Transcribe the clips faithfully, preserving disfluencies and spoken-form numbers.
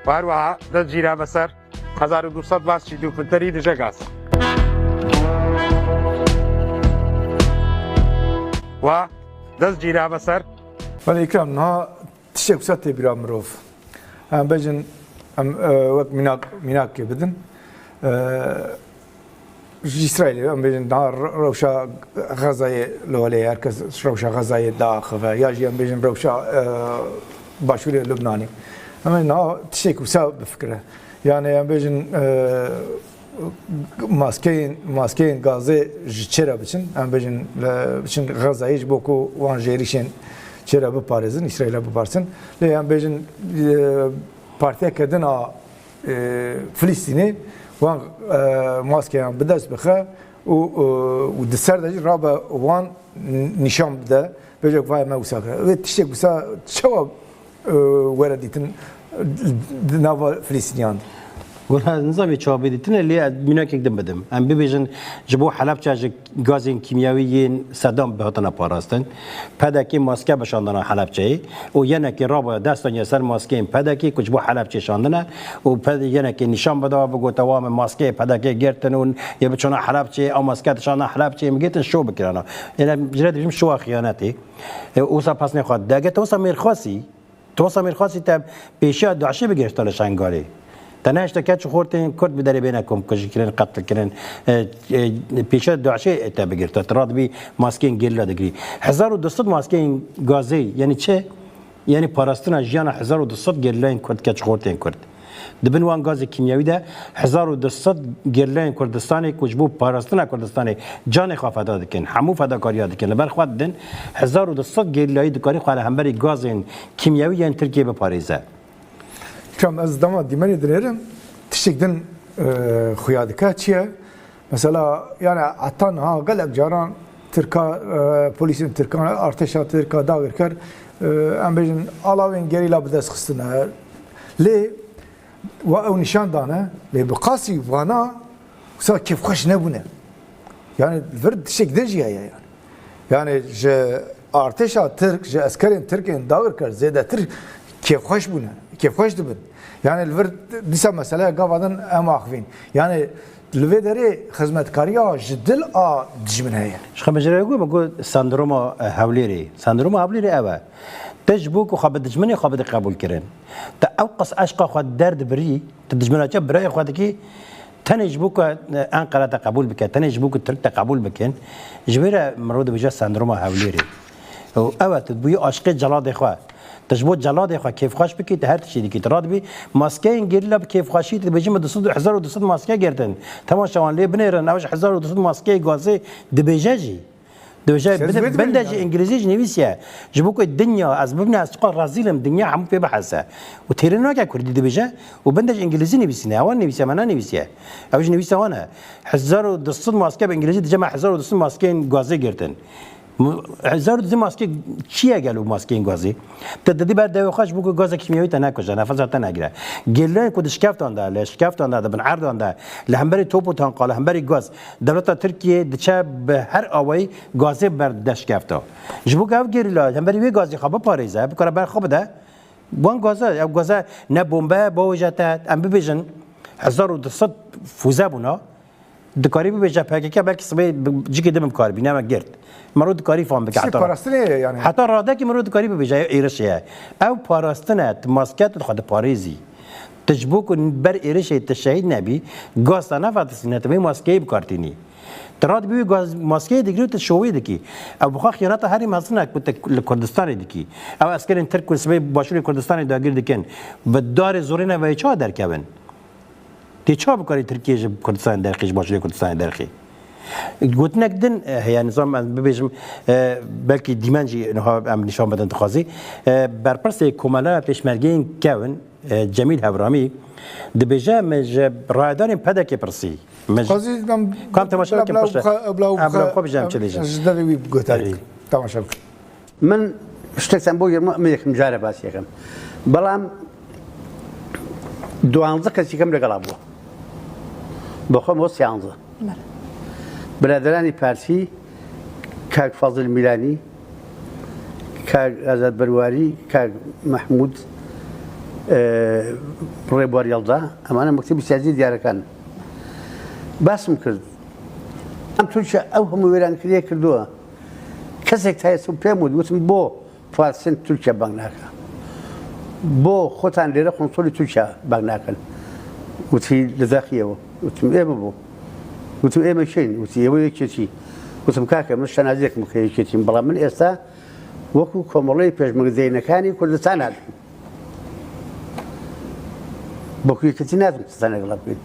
Û her wiha dest cîra be ser hezar û du sed Vasçî dûpinterî dije gaz. Wa dest cîra be ser. Belê Îkram, niha tiştek wisa tê bîra mirov. Em bêjin, em, e, wek mînak, mînakê bidin. E, Ji Îsraîlê, em bêjin niha re-, rewşa Xezayê li holê, her kes rewşa Xezayê diaxive, ya jî em bêjin rewşa, e, başûrê Lubnanê. Em ê niha tiştek wisa bifikire. Yani em bêjin, e, maskeyên, maskeyên gazê ji çê re biçin, em bêjin li, biçin Xezayê ji bo ku wan ji êrîşên çê re biparêzin, Îsraîlê biparêzin. Lê em bêjin, e, partiyeke din a e, Filistînê wan, e, maskeyan bi dest bixe û, e, û di ser de jî rabe wan n-, nîşan bide, bêje ku vay me wisa kir. Wê tiştek wisa çawa, e, were dîtin di nava Filistîniyan de? Wela nizam çawa bê dîtin, lê ez mînakek din bidim. Em bibêjin ji bo Helebçe ji gazên kîmyewî yên Sedam bi hatine parastin. P D K maske bi şandina Helebçeyê û yenekê rabe dest daniye ser maskeyên P D K ku ji bo Helebçê şandine û P D K yenekê nîşan bida, bigote wa me maskeyê P D K girtin û yê biçûna Helebçê, a maske dişandina Helebçê, min girtin şo bikirana. Êne ji re dibêjim şowa xiyanetê. E, wisa pesnê xwe degete wisa mêrxasî. Tosa Mîrxasî te pêşiya DAIŞê bigirta li Şengalê. Te nehişte keç û xortên Kurd bi derê bêne komkujî kirin, qetil kirin. E, e, pêşiya DAIŞê te bigirta. Tu radibî maskeyên gerîla digirî. Hezar û du sed maskeyên gazê, yanî çi? Yanî parastina jiyana hezar û du sed gerîlayên Kurd, keç û xortên Kurd. Di bin wan gazê kîmyewî de hezar û du sed gerîlayên Kurdistanê ku ji bo parastina Kurdistanê canê xwe feda dikin, hemû fedakariya dikin, li ber xwe didin, hezar û du sed gerîlayî dikarî xwe li hemberî gazên kîmyewî yên Tirkiyê biparêze. Kam ez dema dîmenê dinêrim, tiştek din, e, xuya dike. Çi ye? Mesela, yani heta niha gelek caran Tirka, e, polîsên Tirkan, artêşa Tirka dagirker, e, em bêjin alavên gerîla bi dest xistine. Lê wa ew nîşan dane, lê bi qasî vana wisa kêfxweş nebûne. Yani li vir tiştek din jî heye yani. Yani ji artêşa Tirk, ji eskerên Tirk ên dagirker zêdetir kêfxweş bûne, kêfxweş dibin. Yani li vir dîsa meseleya gava din em axivîn. Yani li vê derê xizmetkariya ji dil a dijmin heye. Ji xwe mijare got, me got sendroma, e, Hewlêrê. Sendroma Hewlêrê ew e. Te ji bo ku xwe bi dijminê xwe bide qebûl kirin. Te ew qas eşqa xwe derdibirî, tu dijmina çi birayê xwe dikî, tenê ji bo ku, e, Enqere te qebûl bike, tenê ji bo ku Tirk te qebûl bikin, ji vê re mirov dibêje sendroma Hewlêrê. Û ew e, tu dibûyî aşiqê celadê xwe. Tu ji bo celadê xwe kêfxweş bikî, tu her tiştî dikî. Tu radibî maskeyên gerîla bi kêfxweşî, tu dibêjî me du sed, hezar û du sed maske girtin. Temaşa wan lê binêrin, ew ji hezar û du sed maskeyê gazê dibêje jî. Dibêje, Ser bin, zû bin de jî yani. Îngilîzî jî nivîsiye. Ji bo ku dinya, ez bibine, ez çiqas rezîl im, dinya hemû pê bihese. Û têrê nake Kurdî dibêje, û bin de jî Îngilîzî nivîsîne. Ewan nivîsiye, me nenivîsiye. Ew jî nivîsa wan e. Hezar û du sed maske bi Îngilîzî dije me hezar û du sed maskeyên gazê girtin. Mu-, hezar û du sed maske çi ye gelo maskeyên gazê? Te didî ber dewê xwe ji bo ku gaza kîmyewî te nekuje, nefesa te negire. Gerîlayên ku di şikeftan de, li şikeftan de, di bin erdan de, li hemberî top û tanka, li hemberî gaz, dewleta Tirkiyê diçe bi her awayî gazê berde şikefta. Ji bo ku ev gerîla hemberî wê gazê xwe biparêze, bikare ber xwe bide, wan gaza, ev gaza ne bombe, bawêje te, em bibêjin, hezar û du sed fûze bûna, dikarî bibêje P K K belkî sibê bi-, cîkê din bi kar bîne, me girt. Mero dikarî fam bike Tiştê heta. Parastinê ye yani. Heta radekî mero dikarî bibêje, ew êrişê ye. Ew parastin e, tu maske tu xwe diparêzî. Tu ji bo ku ber êrişê tu şehîd nebî, gaz te nefatisîne, tu vê maskeyê bi kar tînî. Tu radibî wê gaz, maskeyê digirî û tu şovê dikî. Ew bi xwe xiyaneta herî mezin e ku tu li Kurdistanê dikî. Ew eskerên Tirk ku sibê başûrê Kurdistanê dagir dikin, bi darê zorê ne veyê çawa derkevin? Tê çawa bikarî Tirkiye ji Kurdistanê derxî, ji başûrê Kurdistanê derxî? Gotinek din, e, heye, nizam ez bibêjim, e, belkî dîmen jî niha em nîşan bidin dixwazî. E, berpirsê Komeleya Pêşmergeyên Kevin, e, Cemîl Hevramî, dibêje, me ji rayedarên P D K pirsî. Me ji Xwezî em kam temaşe bila, bikin bila piştre. Xwe, bila Em bila xwe, xwe bijî em em çi dibêjin. Ji devê wî guhdarî Erê. Temaşe bikin. Min ştek sen bo yirmi min yekim care basî yekim. Belam duanzı kes yekim legela bû. Bo xwe mo sêyanzı. Bele. Biraderanî Persî, Kak Fazil Mîlanî, Kak Azad Berwarî, Kak Mehmûd, Rêbuar Yalda, ئەمانە مەکتەبی سیاسی دیارەکان. باسم کرد، ئەم تورکیا ئەو هەموو وێرانکریە کردووە، کەسێک تا ئێستا پێم وت، وتم بۆ فارسن تورکیا بانگ ناکە؟ بۆ خۆتان لێرە قۆنسوڵی تورکیا بانگ ناکەن؟ وتی لە داخیەوە. وتم ئێمە بۆ؟ وتم ئێمە کێین؟ وتی ئێوە یەکێتی. وتم کاکە، من شانازیەکم کە یەکێتیم، بەڵام من ئێستا وەکو کۆمەڵەی پێشمەرگە زەینەکانی کوردستان هاتم. بەکوێکەتی نازم قسەتان لەگەڵا بکەین.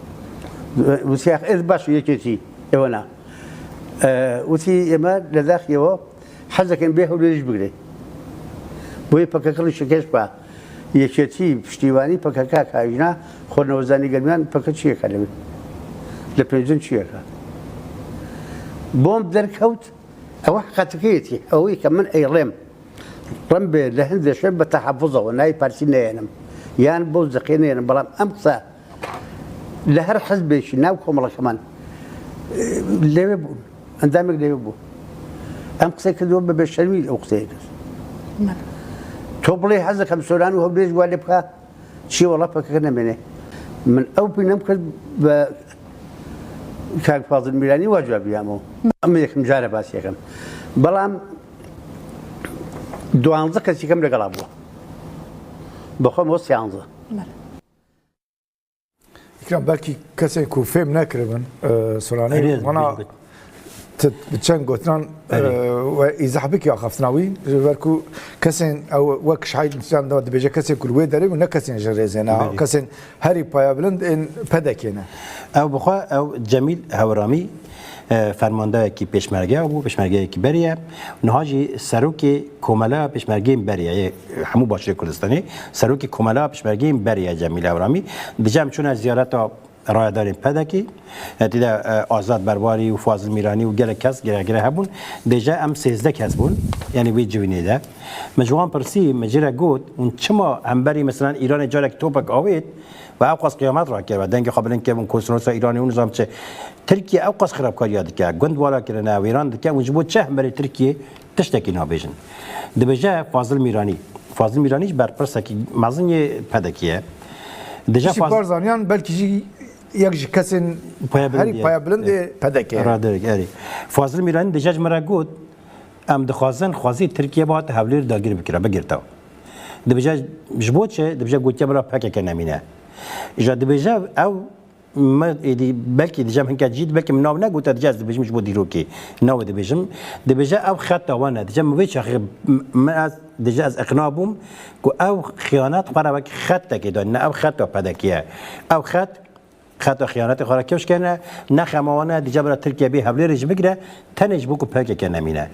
وتی ئاخ ئێ باش یەکێتی ئێوە نا. ئە، وتی ئێمە لە داخیەوە حەز دەکەین بێ هەولێریش بگرێ. بۆیە پەکەکە ڕیشەکێش بە یەکێتی پشتیوانی پەکەکە کاژنا خۆرنەوەزانی گەرمیان پەکە چیەکە لەوێ لە پێنجن چیەکە بۆم دەرکەوت. ئەوە حقەتەکەیەتی ئەوەی کە من ئەیڵێم ڕم بێ لە هەندێ شوێن بە تەحەفوزەوە ناوی پارتی نەیەنم یان بۆ زەقێ نەیەنم، بەڵام ئەم قسە لە هەر حزبێکی ناو کۆمەڵەکەمان، ئێ، لەوێ بوون، ئەندامێک لەوێ بوو. ئەم قسەی کردووە بە بێشەرمی ئەو قسەیە کرد. تۆ بڵێ حەز دەکەم سۆران و هەولێر وا لێ بکە، چی وەڵا پەکەکە نەمێنێ. من ئەو پینەم کرد بە کاک فازل میرانی وا جوابیامەوە. ئەمە یەکەم جارە باسیەکەم. بەڵام دوانزە کەسیکەم لەگەڵا بووە. بەخۆم وە سیانزە. ئیکرام، بەلکی کەسێک و فێم نەکردبن، ئە، سۆرانەی Erê, ez wana bêjim. Ti bi çend gotinan, Erê. E, we îzah bikî axaftina wî, ji ber ku kesên ew wek şahîd nûsiyan de dibêje kesên ku li wê derê bû, ne kesên ji rêzê ne, Belê. Kesên herî payebilind ên P D K ne. Ew bi xwe, ew Cemîl Hewramî, e, fermandeyekî pêşmergeya bû, pêşmergeyekî berî ye. Niha jî serokê Komeleya Pêşmergeyên Berî ye, yê hemû Başûrê Kurdistanê, serokê Komeleya Pêşmergeyên Berî ye Cemîl Hewramî. Dije em çûne ziyareta rayedarên P D K'ê, e, tê de, e, Azad Berbarî û Fazil Mîranî û gelek kes, gelek, gelek hebûn. Dêje em sêzdeh kes bûn, yanî wê civînê de. Min ji wan pirsî, min jê re got, hûn çima hemberî, mesela, Îranê carek topek avêt, ve ew qas qiyamet rakir, ve dengê xwe bilind kir, hûn konsolosya Îranê û nizam çi. Tirkiye ew qas xirabkariya dike, gund wala kirine, wêran dike, hûn ji bo çi hemberî Tirkiye tiştekî nabêjin? Dibêje Fazil Mîranî. Fazil Mîranî jî berpirsekî mezin yê P D K'ê ye. Dije Kişî Faz- Barzaniyan belkî jî yek ji kesên Paya bilind herî ye. Paya bilind ê P D K'ê ye. Raderek, erê. Fazil Mîranî dije ji min re got, em dixwazin xwezî Tirkiye bihate Hewlêr dagir bikira, bigirta. Dibêje ji bo çi? Dibêje gotiye bila P K K nemîne. Îja dibêje ew Me êdî belkî dije min hinke cî, belkî min nav negote, dije ez dibêjim ji bo dîrokê. Navê dibêjim. Dibêje ew xeta we ne. Dije min vê çaxê m-, min ez, dije ez iqna bûm ku ew xiyanet xwe re wek xetekê danîne. Ew xeta P D K'ê ye. Ew xet, xeta xiyanetê xwe re kifş kirine. Ne xema we ne, dije bila Tirkiye bê Hewlêrê jî bigire. Tenê ji bo ku P K K nemîne.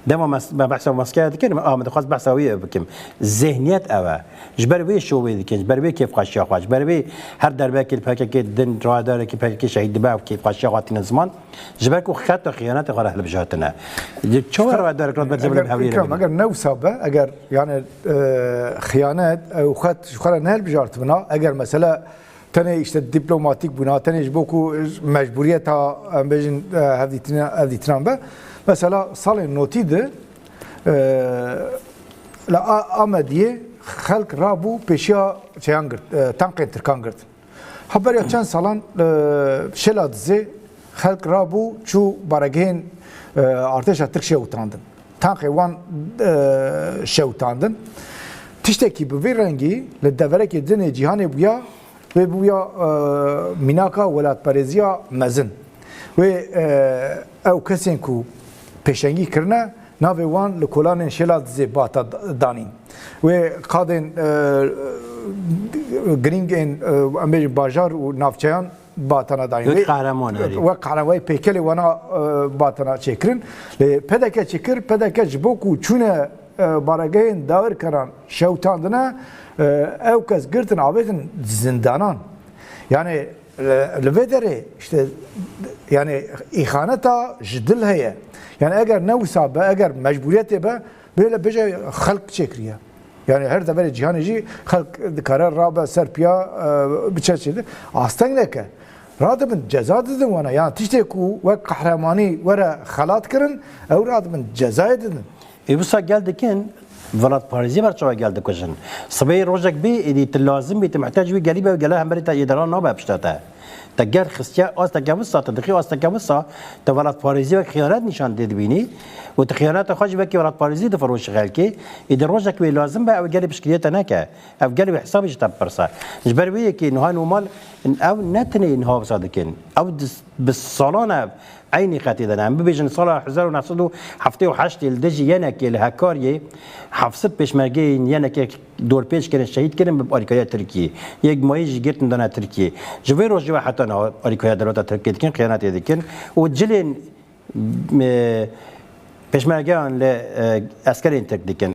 Dema me, me behsa maskeye dikin, me, ah, me dixwest behsa wî ev bikim. Zihniyet ev e. Ji ber vê şovê dikin, ji ber vê kêfxweşiya xwe, ji ber vê her derbekê li P K K din, rayedarekî P K K şehîd dibe, ev kêfxweşiya xwe tîne ziman. Ji ber ku xeta xiyanetê xwe re hilbijartine. Çawa rayedarek rat ber Eger, Hewlêrê Îkram, bigire? Eger ne wisa be, eger, yani, e, xiyanet, ew xet ji xwe re nehilbijartibina, eger mesela tenê işte diplomatik bûna, tenê ji bo ku mecburiyeta, em bêjin, e, hevdîtina-, hevdîtinan be. Mesela salên notî de, e, li A-, Amediyê xelk rabû pêşiya çeyan girt, e, tankên Tirkan girt. Heberiya çend salan, e, Şêla Dizê xelk rabû çû baregehên, e, artêşa Tirk şewitandin. Tankê wan, e, şewitandin. Tiştekî bi vî rengî li deverekê din ê cîhanê bûya, wê bûya, e, mînaka welatperêziya mezin. Wê, e, ew kesên ku pêşengî kirine, navê wan li kolanên Şêla Dizê bata da-, danîn. Wê qadên, e, girîng ên, e, em bêjin bajar û navçeyan batana dayîn. Wek qehreman, erê. Wek qehreman, wê pêkelê wana, e, batana çêkirin. Lê P D K çi kir? P D K ji bo ku çûne, e, baregehên dawirkeran şewitandine, e, ew kes girtin avêtin zindanan. Yani, e, li vê derê işte, yani, îxaneta ji dil heye. Yani eger ne wisa be, eger mecburiyetê be, böyle bêje xelk çêkiriye. Yani her deverê cîhanê jî xelk dikare rabe ser piya, e, biçe çêtir. Asteng neke. Radibin ceza didin wana. Yani tiştê ku wek qehremanî were xelat kirin, ew radibin cezayê didin. Ê wisa gel dikin, Welatparêzî ber çawa gel dikujin? Sibê rojek bê, êdî tu lazim bî, tu mihtec wî gelî be, gela hemberî te êdara nabe pişta te. Te gel xistiye asteke wisa, tu dixî asteke wisa, tu welatparêzî wek xiyanet nîşan dê dibînî û tu xiyaneta xwe jî wekî welatparêzî difiroşî xelkê. Êdî rojek wê lazim be, ew gelê piştgiriyê te neke. Ev gelê wê hesabê ji te bipirse. Ji ber wê yekê niha normal ew ne tenê niha wisa dikin. Ew dis-, bi salan ev eynî xetê de ne. Em bibêjin sala hezar û neh sed û heftê û heştê li dijî yenekê li Hekariyê heft sed pêşmergeyên yenekê dorpêç kirin, şehîd kirin bi alîkariya Tirkiyê. Yek mayî jî girtin dane Tirkiyê. Ji vê rojê ve heta niha alîkariya dewleta Tirkiyê dikin, xiyanetê dikin. Û cilên, e, pêşmergeyan li, e, eskerên Tirk dikin.